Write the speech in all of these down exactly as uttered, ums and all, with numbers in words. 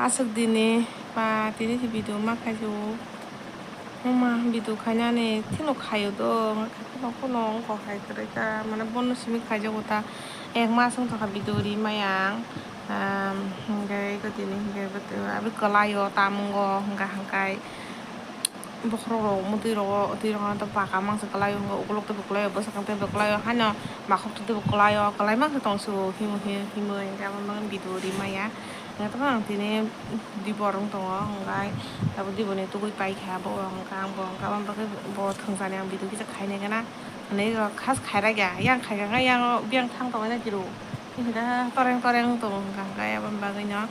Aswk dini ba tini se video ma khaijak o. Mama video khainani thino khaio do, wngkha kheno kheno wngkha hai kwrwi ta, mane bono simi khaijago ta, ek mas wngtokha video ri maya ang. Ehm, hwnkhe eko tini hwnkhe abo kwlaio tamungo hwnkha hwnkhe. Bokhorok rok motwi rogo, twi rogo to paka mangsa kwlaio, hwnba ukulok teibo kwlaio, bwsakang teibo kwlaio, haino makhok twi teibo kwlaio, kwlai mangsa tong se o himwi himwi himwi hwnkhe abo bagwi video ri maya. Hwnkhe tamo ang tini dibor wng tongo, hwnkhe abo diboni tugui paikha abo, hwnkhe ang bo hwnkhe abo bagwi bo thwngsa ni ang video kisa khainai gana hwnwi khas khairok ya, yang khaikha khe yang biyang thang tongwi nai tiro, hwnkhe toreng toreng wng tongo, hwnkhe abo bagwino,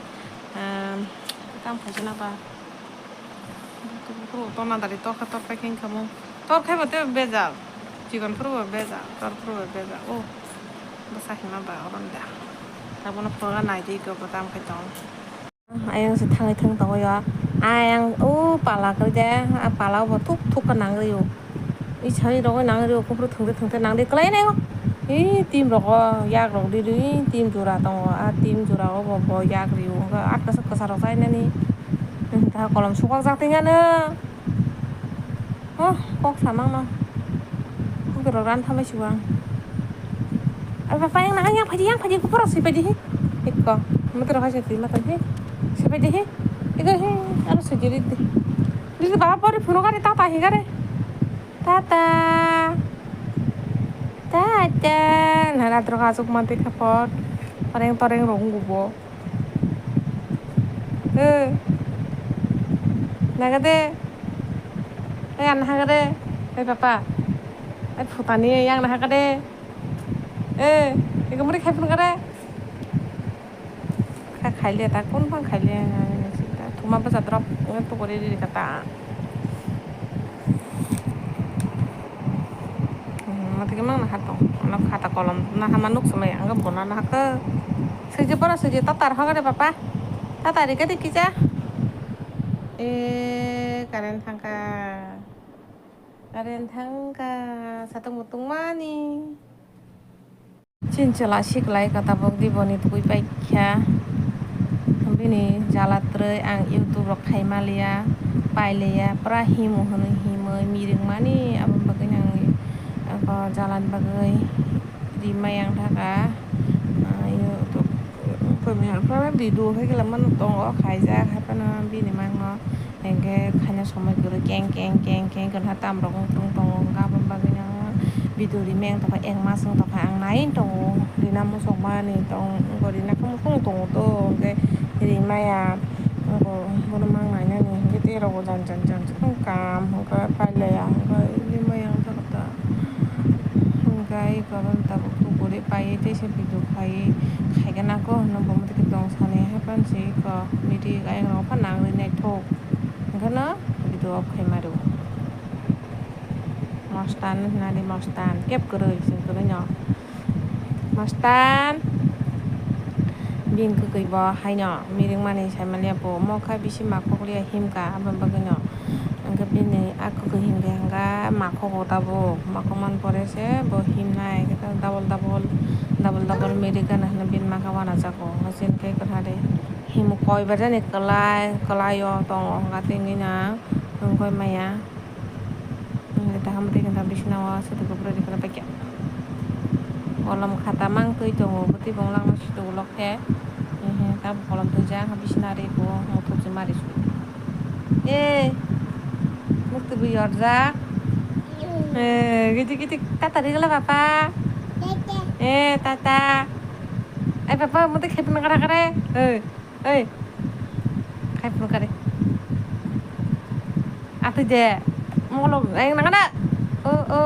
ehm, tamo khaisa na ba. Tona dari torkha torkha khe wngkha mo. Torkha bo tei bejak. Chikon phuru bo bejak, tor phuru bo bejak. O bwsa hima ba oron da. Abono phunukna nai di, eko bo tam khai tong. Ayang se thangwi thang tongo ya. Ayang o pala khe de, a pala bo thuk thuk khe nang rio. I sai rogwi nang rio, kuphur thwngte thwngte nang de kwlai nai o. I tim rogo yak rok di ri, tim jora tongo. A tim jora o bo, bo yak rio. Wngkha atka se kwsa rok chai nani. Wngkha kolom sukak jak tei nano. Oh, kok samang no. Kok rok ran thamai sibo ang. Ai papa yang nang yang phaidi, yang phaidi, kuphur rok si phaidi he. Ikko. Mutro khai se twi mata he. Si phaidi he. Ikko he. Aro se jiri de. Jiri baba pori phunukha de, tata hingkha de. Tata. Tata. Nana tro kasuk mati khapot. Toreng toreng rong gubo. Eh. Nagade. Eh, anahagade. Eh, papa. Eh, phutani yang nahagade. Eh, ikomori khai phunukha de. Kha khaile ta, kun phang khaile, thuma bwsa drop wngwi tukuri riri kha ta. Hmm, matwkhe mang naha tong, ano khata kolom naha ma nuk swmai, ang bo na naha khe. Swijak bono swijak tatar hokhe de papa, tatar rikhe de kisa. E, current thangkha, current thangkha, satung mutung mani. Chini chwla siklai kha tabuk diboni twi paikha. Bini jala twrwi ang YouTube rok khai maliya, pailiya, pura himu hwnwi himwi miringmani, aboni bagwino ang jalani bagwi rimai ang thaka. Ah, YouTube video khe mano tongo khaijak, haiphano bini mangno. Hingke khaina somoi kwrwi keng keng keng keng kwnha tamrok wng tongo, wngkha aboni bagwino video rimai ang tongkha, ek mas wng tongkha ang nai tongo, rina muchungmani tong, wngkha rina khe muchung tongo to, hingke rimaya, wngkha bono mang nainani, hingke tei rok bo jan jan jan wng kam, hingke pailaya, hingke rimai ang tongkha ta, hingke eko tabuk tuburi paiye teisa video khaiye, khaikhe nangkho hwnwi bo mwtwkhe tong sani, haiphano se eko video ayang rok phano nang rwi naithok. Hwnkhe no video off khai ma rw. Mostan hwnani mostan kep kwrwi chwng kwrwi no. Mostan bini kwkwi bo haino miringmani saimaliya bo mokha bisi makhok liya himkha aboni bagwino. Hwnkhe bini a kwkwi himkhe hwnkha makhok o tabuk makhok man pore se bo himnai double double double double mirik gana hwnwi bini makha wanajago hwnkhe kwthari. Himkhe koi bar jani kwlai, kwlai o tongo hwnka tini na wngkoi maya. Wngkhe taham twi khe bisna o swtwi kwbwrwi rikhe paikha. Kolom khata mang twi tongo, bwtwi bonglang no swtwi ulo khe. Tamo kolom twijak bisna ri bo muthupjak mari su. E muktwi bo yorjak. E giti giti tata rigla papa. E tata. Ai papa, mate khaipung kara kare. Oi, oi. Khaipung kare. Atui de. Molo, ai nang na. O, o.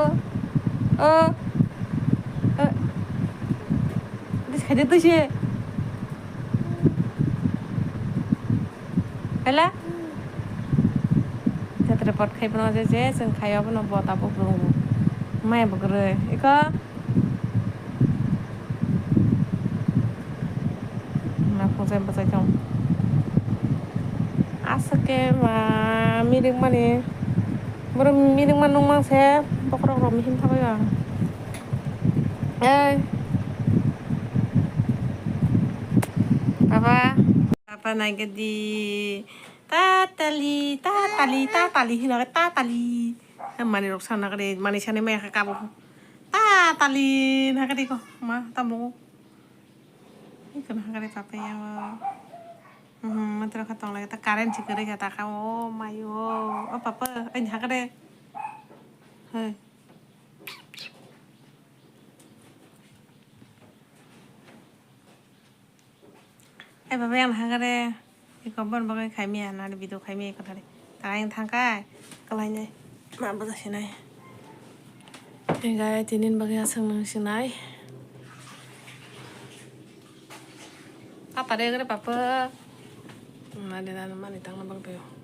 O. O. Dis khaide tui se. Hela. Jatra pot khai bono je je, chwng khai abono bo tabuk rung. Maya bo kwrwi. Iko. Ma phungjai bwchai tong. Aswk khe ma mirik mani. Borok mirik ma nung mang se bokhorok rok mihim thabai ba. Ei. Baba. Panai gedi. Tatali, tatali, tatali, hino ke tatali. Mani rok sana kare, mani sani maya kabo. Tatali, na kare ko, ma, tamo. Iko na kare papa ya. Mhm, matro kha tong lagi ta current si kare kata ka, o mayo. O papa, ai na kare. Hei. Ai baba, yang thang kare. Iko bon bagwi khaimya, nari video khaimya iko thari. Ta yang thang kai. Kalai nai. Ma baja sinai. Engai tinin bagwi aswk nang sinai. Papa de gre papa. Nari nari mani tang na bagwi.